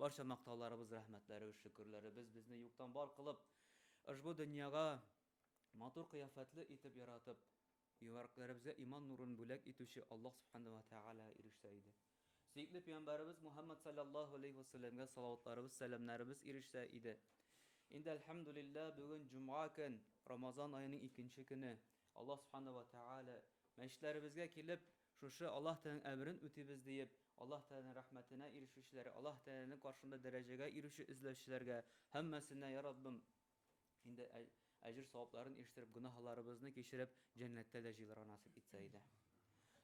Барча мактауларыбыз, рәхмәтләребез, шөкерләребез безне юктан бар кылып, ошбу дөньяга матур кыяфәтле итеп яратып, йөрәкләребезгә иман нурын бүләк итүче Аллаһ Субхану ва Тәгаләгә ирешсә иде. Сөекле пәйгамбәребез Мухәммәд салләллаһу алейһи ва сәлләмгә салаватларыбыз, сәламнәребез ирешсә иде. Инде әлхәмдүлилләһ, бүген җомга көн, Рамазан аеның икенче көне. Аллаһ Субхану ва Тәгалә мәчетләребезгә килеп, шушы Аллаһ Тәгаләнең әмерен үтибез диеп, Аллаһ Тәгаләнең рәхмәтенә ирешүчеләр, Аллаһ Тәгаләнең каршында дәрәҗәгә ирешү эзләүчеләргә һәммәсенә, Я Раббым, Инде әҗер-савапларын ирештереп, гөнаһларыбызны кичереп, җәннәттә дә җыелырга насыйп итсә иде.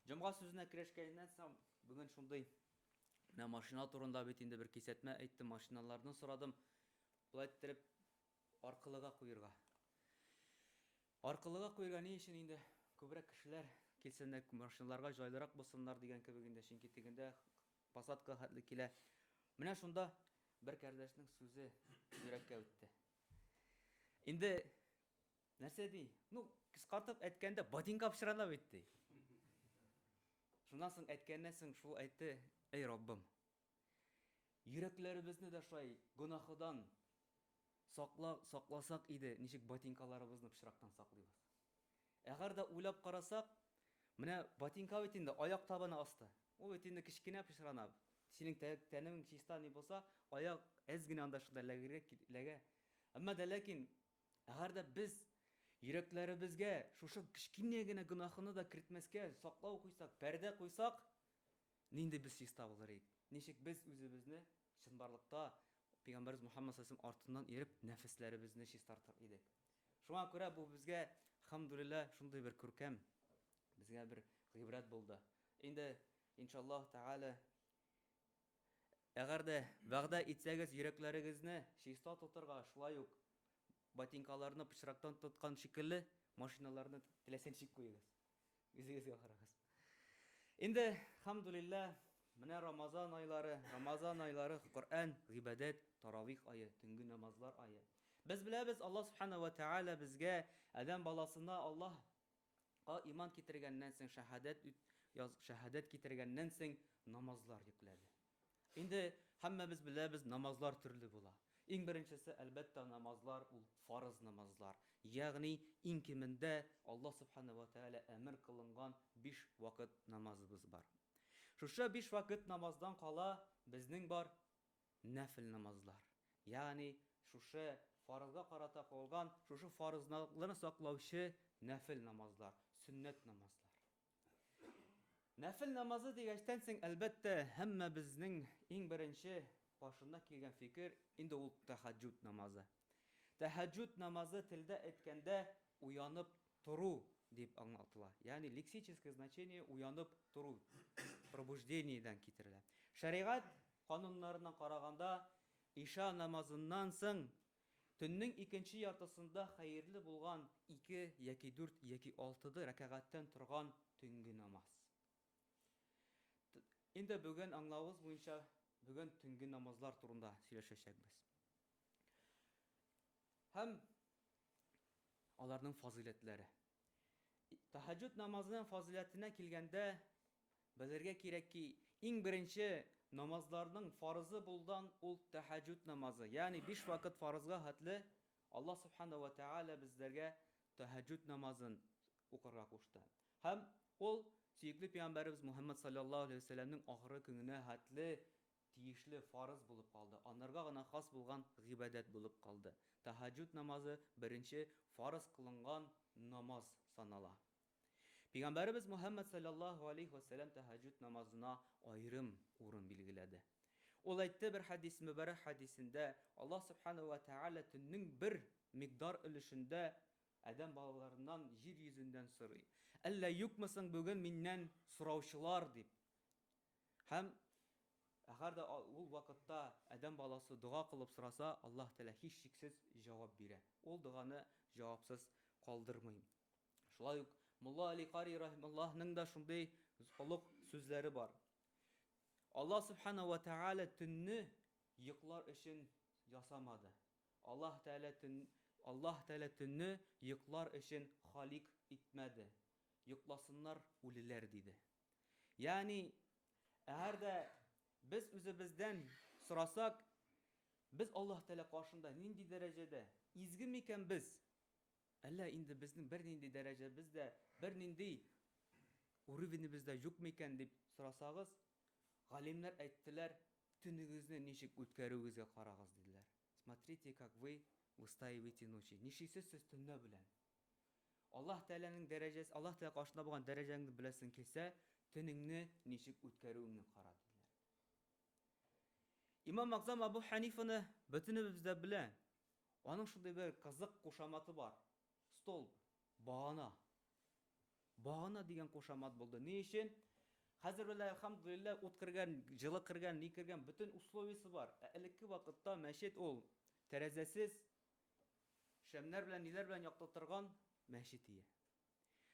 Җомга сүзенә керешкәннән соң, бүген шундый менә машина турында бит инде бер кисәтмә әйттем, машиналарны сорадым. Болай иттереп аркылыга куерга. Аркылыга куерга ни өчен инде күбрәк кешеләр килсеннәр, машиналарга җайлырак булсыннар дигән кебек инде, чөнки тегендә Посадкага хәтле килә. Менә шунда бер кардәшнең сүзе йөрәккә үтте. Инде нәрсә ди? Ну, кыскартып әйткәндә, ботинка пычрана бит ди. Шуннан соң әйткәннән соң шул әйтте, эй Раббым, йөрәкләребезне дә шулай гөнаһыдан сакла, сакласак иде, ничек ботинкаларыбызны пычрактан саклыйбыз. Әгәр дә уйлап карасак, менә ботинка бит инде аяк табаны асты. Ул бит инде кечкенә пычрана. Синең тәнең чиста ни булса, аяк әз генә анда шунда эләгергә эләгә. Әмма дә ләкин әгәр дә без йөрәкләребезгә шушы кечкенә генә гөнаһыны да кертмәскә саклау куйсак, пәрдә куйсак, Нинди без чиста булыр идек? Ничек без үзебезне чынбарлыкта Пәйгамбәребез Мухаммад саллаллаһу алейһи артыннан ияреп нәфесләребезне чистартыр идек? Шуңа күрә бу безгә, әлхәмдүлилләһ, шундый бер күркәм, безгә бер гыйбрәт булды. Инде, иншаллаһ тәгалә, әгәр дә вәгъдә итсәгез, йөрәкләрегезне чиста тотырга, шулай ук ботинкаларны пычрактан тоткан шикелле, машиналарны теләсә ничек куегыз. Үзегезгә карагыз. Инде, хәмдулилла, менә Рамазан айлары, Рамазан айлары Коръән, гыйбадәт, таравих ае, төнге намазлар ае. Без беләбез, Аллаһ субхана ва тааля безгә адәм баласына Аллаһка иман китергәннән соң шәһадәт яз, шәһадәт китергәннән соң намазлар йөкләде. Инде һәммәбез беләбез, намазлар төрле була. Иң беренчесе, әлбәттә, намазлар ул фарыз намазлар. Ягъни иң кимендә Аллаһ Субхана ва Тәгалә әмер кылынган биш вакыт намазыбыз бар. Шушы биш вакыт намаздан кала безнең бар нәфел намазлар. Ягъни шушы фарызга карата кылган, шушы фарызларны саклаучы нәфел намазлар, сөннәт намазлар. Нәфел намазы дигәчтән соң, әлбәттә, һәммәбезнең иң беренче башына килгән фикер инде ул тәһәҗҗүд намазы. Тәһәҗҗүд намазы телдә әйткәндә уянып тору дип аңлатыла. Ягъни лексическое значение уянып тору, пробуждениедән китерелә. Шәригать кануннарына караганда, иша намазыннан соң Төннең икенче яртысында хәерле булган ике яки дүрт яки алтыды рәкәгатьтән торган төнге намаз. Инде бүген аңлавыбыз буенча бүген төнге намазлар турында сөйләшәчәкбез. Һәм аларның фазыйләтләре. Тәһәҗҗүд намазының фазыйләтенә килгәндә, белергә кирәк ки, иң беренче намазларның фарызы булдан ул тәһәҗҗүд намазы, ягъни биш вакыт фарызга хәтле Аллаһ Субхана ва Тәгалә безләргә тәһәҗҗүд намазын укырга кушты. Һәм ул сөекле пәйгамбәребез Мухәммәд салләллаһу алейһи ва сәлләмнең ахыргы көненә хәтле тиешле фарыз булып калды, анарга гына хас булган гыйбадәт булып калды. Тәһәҗҗүд намазы беренче фарыз кылынган намаз санала. Пәйгамбәребез Мухәммәд салләллаһу алейһи вә сәлләм тәһәҗҗүд намазына аерым урын билгеләде. Ул әйтте бер хәдис, мөбарәк хәдисендә, Аллаһ сүбхәнәһү вә тәгалә төннең бер микъдар өлешендә адәм балаларыннан җир йөзеннән сорый, Әллә юкмы соң бүген миннән сораучылар? дип. Һәм әгәр дә ул вакытта адәм баласы дога кылып сораса, Аллаһ Тәгалә һичшиксез җавап бирә. Ул доганы җавапсыз калдырмый. Шулай ук Мулла Али Кари рахималлаһның да шундый олуг сүзләре бар. Аллаһ субхана ва тааля төнне йоклар өчен ясамады. Аллаһ Тәгалә төн Аллаһ Тәгалә төнне йоклар өчен халик итмәде. Йокласыннар үлеләр диде. Ягъни, әгәр дә без үзебездән сорасак, без Аллаһ Тәгалә каршында нинди дәрәҗәдә? Изге микән без? Әллә инде безнең бернинди дәрәҗәбез дә, бернинди уровенебез дә юк микән дип сорасагыз, галимнәр әйттеләр, төнегезне ничек үткәрүегезгә карагыз, диделәр. Смотрите, как вы выстаиваете ночи. Нишлисез сез төнлә белән? Аллаһ Тәгаләнең дәрәҗәсе, Аллаһ Тәгалә каршында булган дәрәҗәңне беләсең килсә, төнеңне ничек үткәрүеңне кара, диделәр. Имам Әгъзам Абу Ханифаны бөтенебез дә белә. Аның шундый бер кызык кушаматы бар. Столб, багана. Багана дигән кушамат булды. Ни өчен? Хәзер белә, әлхәмдүлилләһ, ут кергән, җылы кергән, ни кергән, бөтен условиесе бар. Ә элекке вакытта мәчет ул тәрәзәсез, шәмнәр белән, ниләр белән яктыртырган мәчет ие.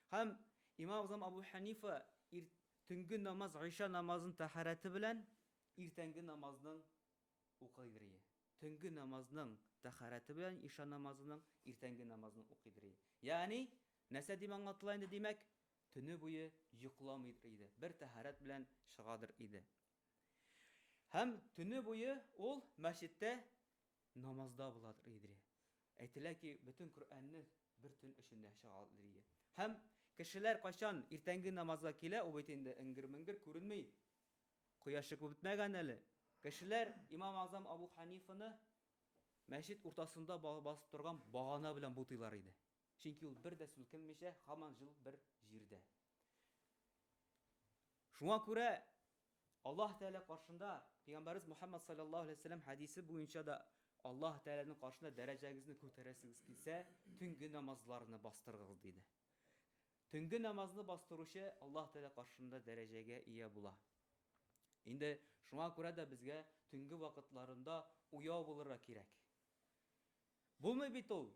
Һәм имам Әгъзам Абу Ханифа ир, төнге намаз, гыйша намазын тәһарәте белән иртәнге намазның укыйдыр ие. Төнге намазның тәһарәте белән иша намазының иртәнге намазын укыйдыр ие. Ягъни, нәрсә дип аңлатыла инде, димәк, төне буе йокламыйдыр иде, бер тәһарәт белән чыгадыр иде. Һәм төне буе ул мәчеттә намазда буладыр иде. Әйтелә ки, бөтен Коръәнне бер төн эчендә чыгадыр иде. Һәм кешеләр кайчан иртәнге намазга килә, ул бит инде эңгер-меңгер күренми. Кояш чыгып бетмәгән әле. Кешеләр имам Азам Абу Ханифаны мәчет уртасында басып торган багана белән бутыйлар иде. Чөнки ул бер дә селкенмичә, һаман җыл бер җирдә. Шуңа күрә Аллаһ Тәгалә каршында Пәйгамбәрбез Мухаммад саллаллаһу алейһи вәсәлләм хәдисе буенча да Аллаһ Тәгаләнең каршында дәрәҗәгезне күтәрәсегез килсә, төнге намазларны бастырыгыз, диде. Төнге намазны бастыручы Аллаһ Тәгалә каршында дәрәҗәгә ия була. Инде шуңа күрә дә безгә төнге вакытларында уяу булырга кирәк. Булмый бит ул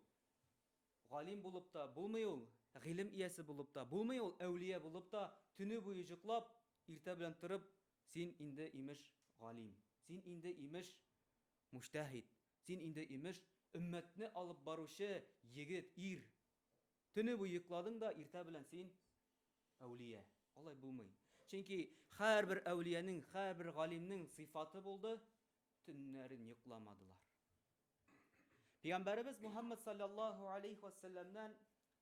галим булып та, булмый ул гыйлем иясе булып та, булмый ул әүлия булып та, төне буе йоклап, иртә белән торып, син инде, имеш, галим, син инде, имеш, муҗтәһид, син инде, имеш, өммәтне алып баручы егет, ир. Төне буе йокладың да, иртә белән син әүлия. Алай булмый. Чөнки һәрбер әүлиянең, һәрбер галимнең сыйфаты булды, төннәрен йокламадылар. Пәйгамбәребез Мухаммад саллаллаһу алейхи ва сәлләмнән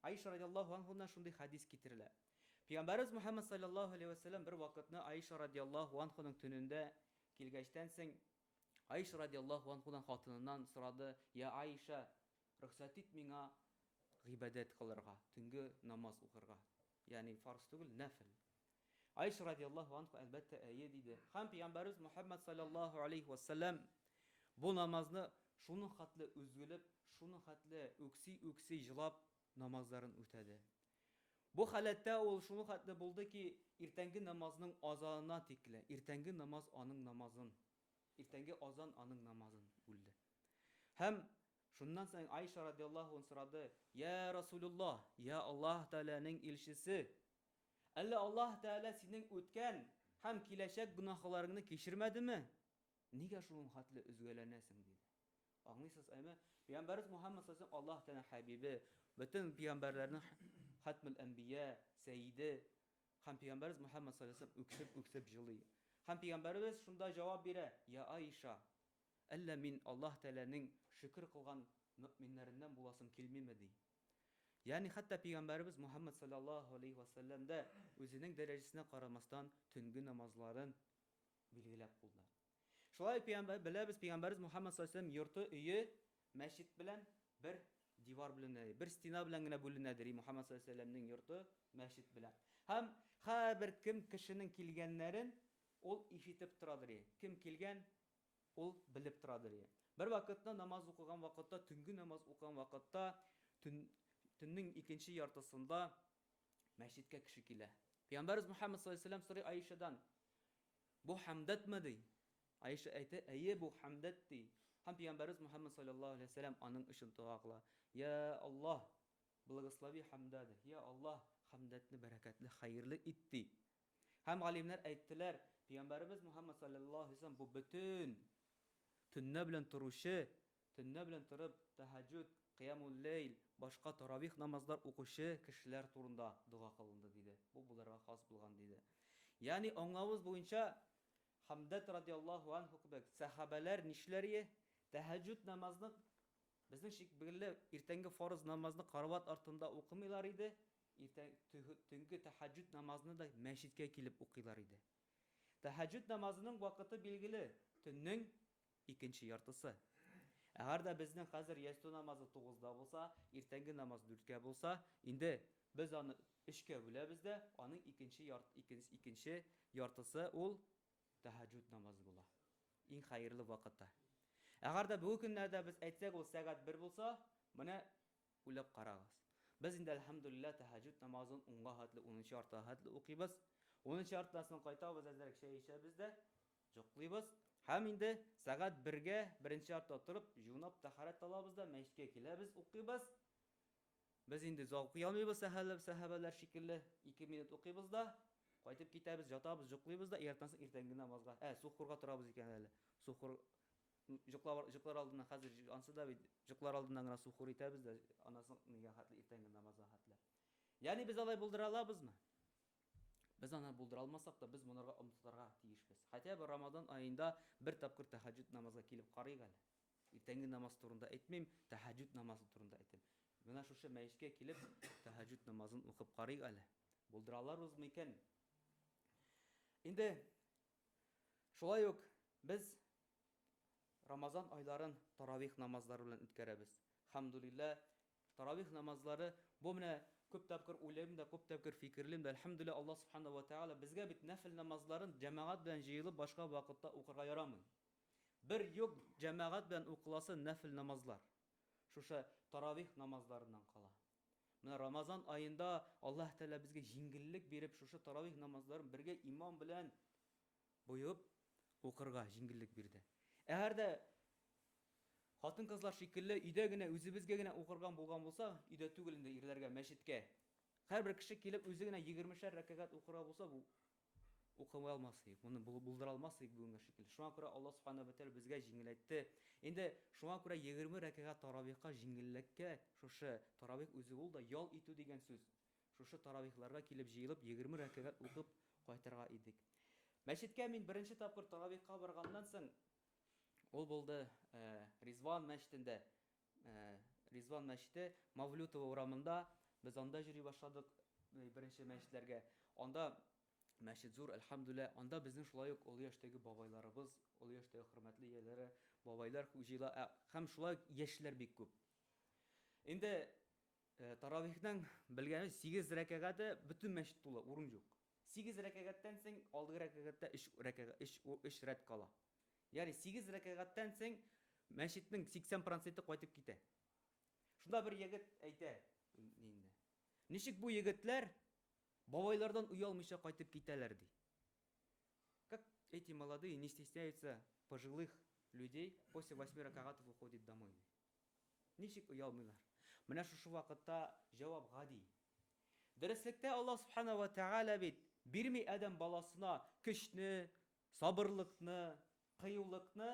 Аиша радиаллаһу анһудан шундый хәдис китерелә. Пәйгамбәребез Мухаммад саллаллаһу алейхи ва сәлләм бер вакытны Аиша радиаллаһу анһуның төнендә килгәчтән соң Аиша радиаллаһу анһудан хатыныннан сорады: "Я Аиша, рөхсәт ит миңа гыйбадәт кылырга, төнге намаз укырга." Ягъни фарз түгел, нәфел. Аиша радиаллаһу анха, әлбәттә, әйе, диде. Һәм пәйгамбәребез Мухаммад саллаллаһу алейхи ва сәлләм бу намазны шуның хәтле өзгелеп, шуның хәтле үкси-үкси җылап намазларын үтәде. Бу халәттә ул шуның хәтле булды ки, иртәнге намазның азанына тикле, иртәнге намаз аның намазын, иртәнге азан аның намазын бүлде. Һәм шуннан соң Аиша радиаллаһу анха сорады: "Я Расулуллаһ, я Аллаһ Тәгаләнең илчесе, Әллә Аллаһ Тәгалә синең үткән һәм киләчәк гөнаһларыңны кичермәдеме? Нигә шуның хәтле өзгәләнәсең? диде. Аңлыйсыз, әйме? Пәйгамбәребез Мухаммад саллаллаһу алейһи ва сәлләм Аллаһ Тәгаләнең хәбибе, бөтен пәйгамбәрләрнең хатмул әнбия, сәйиде һәм пәйгамбәребез Мухаммад саллаллаһу алейһи ва сәлләм үксеп-үксеп җылый. Һәм пәйгамбәребез шунда җавап бирә: "Я Аиша, әллә мин Аллаһ Тәгаләнең шөкер кылган мөэминнәреннән буласым килмиме?" ди. Ягъни хәтта пәйгамбәребез Мухаммад саллаллаһу алейһи ва сәлләм дә үзенең дәрәҗәсенә карамастан төнге намазларын билгеләп куйды. Шулай ук пәйгамбәр беләбез, пәйгамбәребез Мухаммад саллаллаһу алейһи ва сәлләм йорты, өе мәчет белән бер дивар белән, бер стена белән генә бүленәдер. Мухаммад саллаллаһу алейһи ва сәлләмнең йорты мәчет белән. Һәм һәрбер кем кешенең килгәннәрен ул ишетеп торадыр. Кем килгән, Ул белеп торадыр иде. Бер вакытны намаз укыган вакытта, төнге намаз укыган вакытта, төн, төннең икенче яртысында мәчеткә кеше килә. Пәйгамбәрбез Мухаммад саллаллаһу алейһи ва сәлләм сорый Аишадан, Бу Хәмдәтме ди? Аиша әйтә, Әйе, бу Хәмдәт ди. Һәм пәйгамбәрбез Мухаммад саллаллаһу алейһи ва сәлләм аның өчен дога кыла. Я Аллаһ, благослови Хәмдәде. Я Аллаһ, Хәмдәтне бәрәкәтле, хәерле ит ди. Һәм галимнәр әйттеләр, Пәйгамбәребез Мухәммәд салләллаһу галәйһи ва сәлләм бу бөтен төннә белән торучы, төннә белән торып тәһәҗҗүд, кыямул ләйл, башка таравих намазлар укучы кешеләр турында дога кылынды, диде. Бу боларга хас булган, диде. Ягъни аңлавыбыз буенча, Хамдәт радиаллаһу анһу кебек сәхабәләр нишләр ие? Тәһәҗҗүд намазны безнең шикелле иртәнге фарыз намазны карават артында укымыйлар иде, иртән төнге тәһәҗҗүд намазны да мәчеткә килеп укыйлар иде. Тәһәҗҗүд намазының вакыты билгеле, төннең икенче яртысы. Әгәр дә безнең хәзер ястү намазы тугызда булса, иртәнге намаз дүрткә булса, инде без аны өчкә бүләбез дә, аның икенче ярт, икенче яртысы ул тәһәҗҗүд намазы була. Иң хәерле вакыты. Әгәр дә бүгенге көннәрдә без әйтсәк, ул сәгать бер булса, менә уйлап карагыз. Без инде, әлхәмдүлилләһ, тәһәҗҗүд намазын унга хәтле, унынчы яртыга хәтле укыйбыз. Унынчы яртыдан соң кайтабыз, әзрәк чәй эчәбез дә, Йоклыйбыз һәм инде сәгать бергә, беренче яртыда торып, җуынып, тәһарәт алабыз да, мәчеткә киләбез, укыйбыз. Без инде озак укый алмыйбыз сәхәләр, сәхабәләр шикелле, ике минут укыйбыз да, кайтып китәбез, ятабыз, йоклыйбыз да, иртән соң иртәнге намазга, ә, сухурга торабыз икән әле. Сухур йоклар, йоклар алдыннан хәзер ансы да бит йоклар алдыннан гына сухур итәбез дә, аннан соң нигә хәтле иртәнге намазга хәтле. Ягъни без алай булдыра алабызмы? Без аны булдыра алмасак та, без монарга омтылырга тиешбез. Хотя бы Рамадан аенда бер тапкыр тәһәҗҗүд намазга килеп карыйк әле. Иртәнге намаз турында әйтмим, тәһәҗҗүд намазы турында әйтәм. Менә шушы мәчеткә килеп, тәһәҗҗүд намазын укып карыйк әле. Булдыра аларбызмы икән? Инде шулай ук без Рамазан айларын таравих намазлары белән үткәрәбез. Хәмдулилла, Таравих намазлары, бу менә күп тапкыр уйлыйм да, күп тапкыр фикерлим дә, әлхәмдүлилләһ, Аллаһ Субхана ва Тәгалә безгә бит нәфел намазларын җәмәгать белән җыелып башка вакытта укырга ярамый. Бер юк җәмәгать белән укыласы нәфел намазлар. Шушы таравих намазларыннан кала. Менә Рамазан аенда Аллаһ Тәгалә безгә җиңеллек биреп, шушы таравих намазларын бергә имам белән боеп укырга җиңеллек бирде. Әгәр дә Хатын-кызлар шикелле өйдә генә үзебезгә генә укырган булган булса, өйдә түгел инде ирләргә, мәчеткә. Һәрбер кеше килеп үзе генә егермешәр рәкәгать укырга булса, бу укымый алмас идек, моны булдыра алмас идек бүгенге шикелле. Шуңа күрә Аллаһ Субхана ва Тәгалә безгә җиңеләйтте. Инде шуңа күрә 20 рәкәгать таравихка җиңеллеккә шушы таравих үзе ул да ял итү дигән сүз. Шушы таравихларга килеп җыелып 20 рәкәгать укып кайтырга идек. Мәчеткә мин беренче тапкыр таравихка барганнан соң Ул булды Ризван мәчетендә. Ризван мәчете Мавлютова урамында. Без анда йөри башладык беренче мәчетләргә. Анда мәчет зур, әлхәмдүлилләһ. Анда безнең шулай ук олы яшьтәге бабайларыбыз, олы яшьтәге хөрмәтле ияләре, бабайлар җыела. Һәм шулай ук яшьләр бик күп. Инде таравихның белгәнебез 8 рәкәгате бөтен мәчет тулы, урын юк. 8 рәкәгатьтән соң алдыгы рәкәгатьтә 3 рәкәгать 3 3 рәт кала. Ягъни 8 рәкәгатьтән соң мәчетнең 80 проценты кайтып китә. Шунда бер егет әйтә инде. Ничек бу егетләр бабайлардан оялмыйча кайтып китәләр ди. Как эти молодые не стесняются пожилых людей после 8 рәкәгатов уходит домой. Ничек оялмыйлар? Менә шушы вакытта җавап гади. Дөреслектә Аллаһ Субхана ва Тәгалә бит бирми адәм баласына көчне, сабырлыкны, кыюлыкны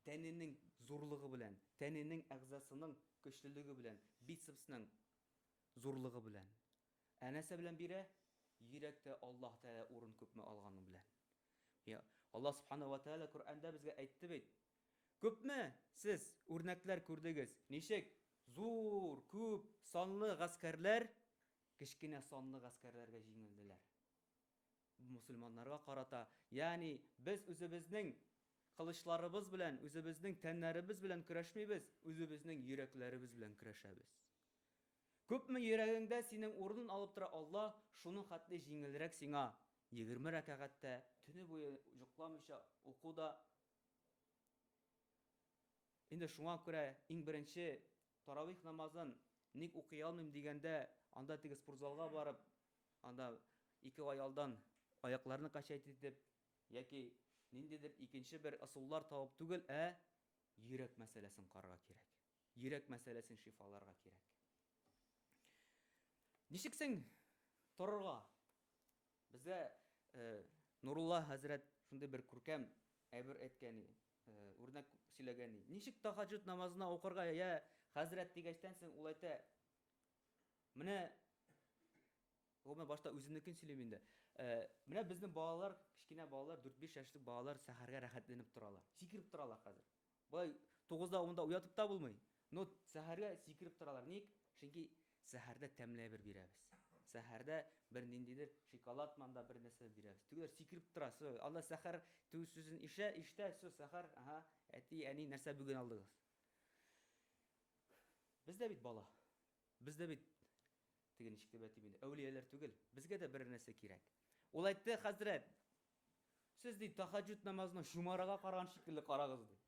тәненең зурлыгы белән, тәненең әгъзасының көчлелеге белән, бицепсның зурлыгы белән. Ә нәрсә белән бирә? Йөрәктә Аллаһ Тәгалә урын күпме алганы белән. Я, Аллаһ Субхана ва Тәгалә Коръәндә безгә әйтте бит, Күпме сез үрнәкләр күрдегез, ничек зур, күп санлы гаскәрләр кечкенә санлы гаскәрләргә җиңелделәр. Мусульманнарга карата, ягъни без үзебезнең кылычларыбыз белән, үзебезнең тәннәребез белән көрәшмибез, үзебезнең йөрәкләребез белән көрәшәбез. Күпме йөрәгеңдә синең урынын алып тора Аллаһ, шуның хәтле җиңелрәк сиңа 20 рәкәгатьтә төне буе йокламыйча уку да. Инде шуңа күрә иң беренче таравих намазын ник укый алмыйм дигәндә, анда теге спортзалга барып, анда ике ай алдан аякларны качать итеп, яки ниндидер икенче бер ысуллар табып түгел, ә йөрәк мәсьәләсен карарга кирәк. Йөрәк мәсьәләсен шифаларга кирәк. Ничек соң торырга? Безгә Нурулла хәзрәт шундый бер күркәм әйбер әйткән иде, үрнәк сөйләгән иде. Ничек тахаҗҗуд намазына укырга, я хәзрәт дигәчтән соң ул әйтә, менә гомумән башта үземнекен сөйлим инде. Менә безнең балалар, кечкенә балалар, 4-5 яшьлек балалар сәхәргә рәхәтләнеп торалар. Сикереп торалар хәзер. Болай 9-да, 10-да уятып та булмый. Но сәхәргә сикереп торалар. Ник? Чөнки сәхәрдә тәмле әйбер бирәбез. Сәхәрдә бер ниндидер шоколад манда бер нәрсә бирәбез. Тегеләр сикереп тора. Все, алла сәхәр тү сүзен ишә, ишетә, все, сәхәр, ага, әти, әни, нәрсә бүген алдыгыз? Без дә бит бала. Без дә бит теге ничек дип әйтим инде, әүлияләр түгел. Безгә дә берәр нәрсә кирәк. Ул әйтте, хәзрәт, сез ди тахаҗуд намазына чумарага караган шикелле карагыз ди.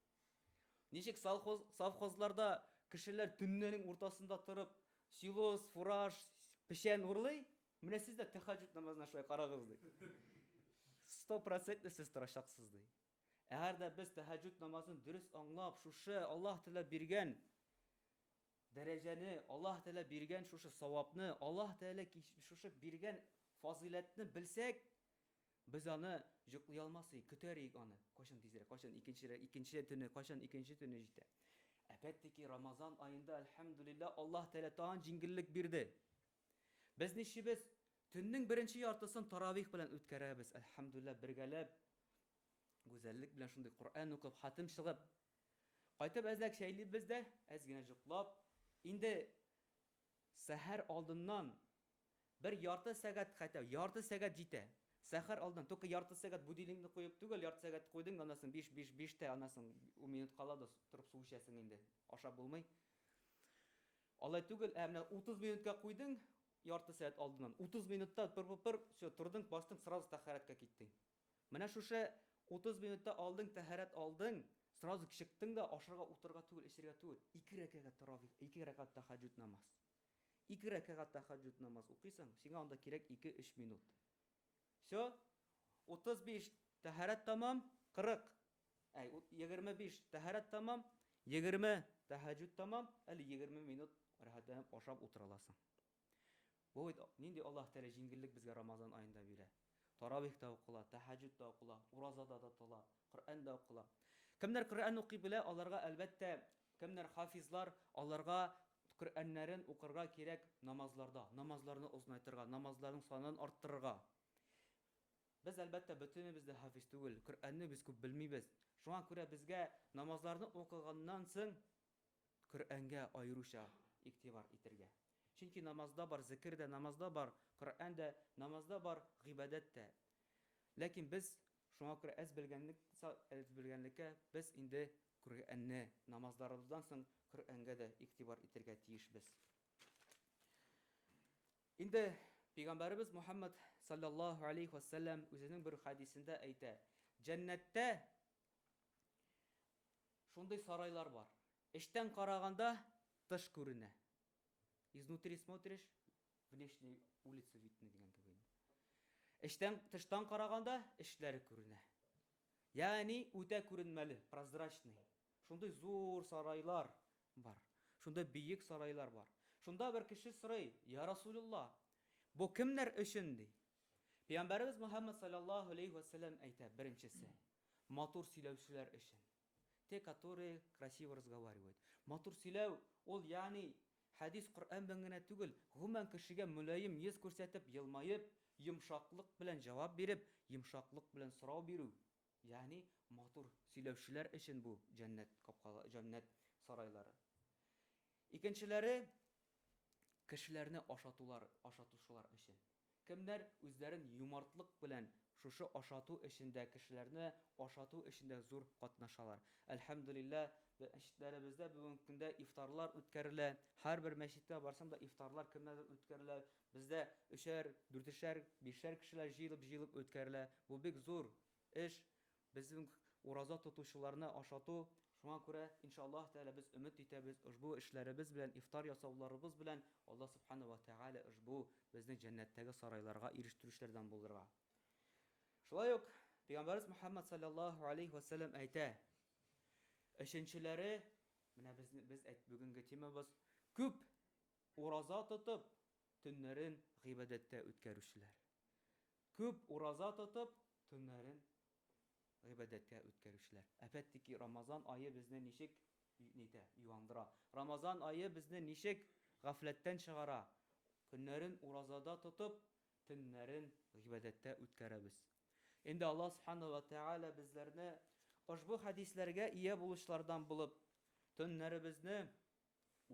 Ничек совхоз, совхозларда кешеләр төннәрнең уртасында торып, силос, фураж, печән урлый, менә сез дә тахаҗуд намазына шулай карагыз ди. Стопроцентно сез торачаксыз ди. Әгәр дә без тәһәҗҗүд намазын дөрес аңлап, шушы Аллаһ Тәгалә биргән дәрәҗәне, Аллаһ Тәгалә биргән шушы савапны, Аллаһ Тәгалә шушы биргән фазыйләтне белсәк, без аны җоклый алмас идек, көтәр идек аны. Кайчан тизрәк, кайчан икенче, икенче төне, кайчан икенче төне җитә. Опять-таки Рамазан аенда, әлхәмдүлилләһ, Аллаһ Тәгалә тагын җиңеллек бирде. Без ничебез төннең беренче яртысын таравих белән үткәрәбез, әлхәмдүлилләһ, бергәләп гүзәллек белән шундый Коръән укып, хатым чыгып, кайтып әзрәк чәйлибез дә, әз генә җоклап, инде сәхәр алдыннан бер ярты сәгать, хәтта ярты сәгать җитә. Сәхәр алдыннан, только ярты сәгать будильникны куеп түгел, ярты сәгать куйдың, аннан соң 5, 5, 5 тә, аннан соң 10 минут кала да торып су эчәсең инде. Ашап булмый. Алай түгел, ә менә 30 минутка куйдың, ярты сәгать алдыннан. 30 минутта пыр-пыр-пыр, все, тордың, бастың, сразу тәһарәткә киттең. Менә шушы 30 минутта алдың, тәһарәт алдың, сразу чыктың да ашарга утырырга түгел, эчәргә түгел, ике рәкәгать таравих, ике рәкәгать тәһәҗҗүд намаз. Ике рәкәгать тәһәҗҗүд намаз укыйсың, сиңа анда кирәк 2-3 минут. Все, 35 тәһарәт тәмам, 40, әй, 25 тәһарәт тәмам, 20 тәһәҗҗүд тәмам, әле 20 минут рәхәтләнеп ашап утыра аласың. Бу бит нинди Аллаһ Тәгалә җиңеллек безгә Рамазан аенда бирә. Таравих та укыла, тәһәҗҗүд тә укыла, ураза да тотыла, Коръән дә укыла. Кемнәр Коръән укый белә, аларга әлбәттә, кемнәр хафизлар, аларга Коръәннәрен укырга кирәк намазларда, намазларны озынайтырга, намазларның санын арттырырга. Без, әлбәттә, бөтенебез дә хафиз түгел, Коръәнне без күп белмибез. Шуңа күрә безгә намазларны укыганнан соң Коръәнгә аеруча игътибар итергә. Чөнки намазда бар зекер дә, намазда бар Коръән дә, намазда бар гыйбадәт тә. Ләкин без шуңа күрә әз белгәнлек, әз белгәнлеккә без инде Коръәнне намазларыбыздан соң Коръәнгә дә игътибар итергә тиешбез. Инде Пәйгамбәребез Мухаммад саллаллаһу алейхи ва саллям үзенең бер хәдисендә әйтә, җәннәттә Шундый сарайлар бар. Эчтән караганда тыш күренә. Изнутри смотришь, внешней улица видно дигән кебек инде. Эчтән, тыштан караганда эчләре күренә. Ягъни үтә күренмәле, прозрачный. Шундый зур сарайлар бар. Шундый биек сарайлар бар. Шунда бер кеше сорый, Я Расулулла, бу кемнәр өчен ди? Пәйгамбәребез Мухаммад саллаллаһу алейхи ва саллям әйтә, беренчесе. Матур сөйләүчеләр өчен. Те, которые красиво разговаривают. Матур сөйләү, ул ягъни хәдис, Коръән белән генә түгел, гомумән кешегә мөлаем йөз күрсәтеп, елмаеп, йомшаклык белән җавап биреп, йомшаклык белән сорау бирү. Ягъни матур сөйләүчеләр өчен бу җәннәт капкалы, җәннәт сарайлары. Икенчеләре кешеләрне ашатулар, ашатучылар өчен. Кемнәр үзләрен юмартлык белән шушы ашату эшендә, кешеләрне ашату эшендә зур катнашалар. Әлхәмдүлилләһ, мәчетләребездә бүгенге көндә ифтарлар үткәрелә. Һәрбер мәчеткә барсаң да ифтарлар кемнәрдер үткәрелә. Бездә өчәр, дүртешәр, бишәр кешеләр җыелып-җыелып үткәрелә. Бу бик зур эш. Безнең ураза тотучыларны ашату, шуңа күрә, иншаллаһ Тәгалә, без өмет итәбез, ошбу эшләребез белән, ифтар ясауларыбыз белән Аллаһ Сүбхәнәһү вә Тәгалә ошбу безне җәннәттәге сарайларга ирештерүчеләрдән булырга. Шулай ук Пәйгамбәребез Мөхәммәд салләллаһу алейһи вә сәлләм әйтә, өченчеләре, менә безне, без әйт, бүгенге темабыз, күп ураза тотып, төннәрен гыйбадәттә үткәрүчеләр. Күп ураза тотып, төннәрен гыйбадәткә үткәрүчеләр. Әпәт-таки, Рамазан ае безне ничек нитә, юандыра. Рамазан ае безне ничек гафләттән чыгара. Көннәрен уразада тотып, төннәрен гыйбадәттә үткәрәбез. Инде Аллаһ Субхану ва Тәгалә безләрне ошбу хәдисләргә ия булучылардан булып, төннәребезне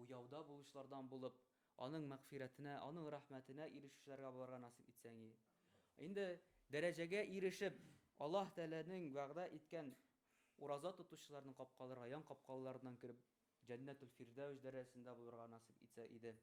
уяуда булучылардан булып, Аның мәгъфирәтенә, Аның рәхмәтенә ирешүчеләргә булырга насыйп итсәң и. Инде дәрәҗәгә ирешеп, Аллаһ Тәгаләнең вәгъдә иткән ураза тотучыларның капкаларга, ян капкаларыннан кереп, Җәннәтүл Фирдәүс дәрәҗәсендә булырга насыйп итсә иде.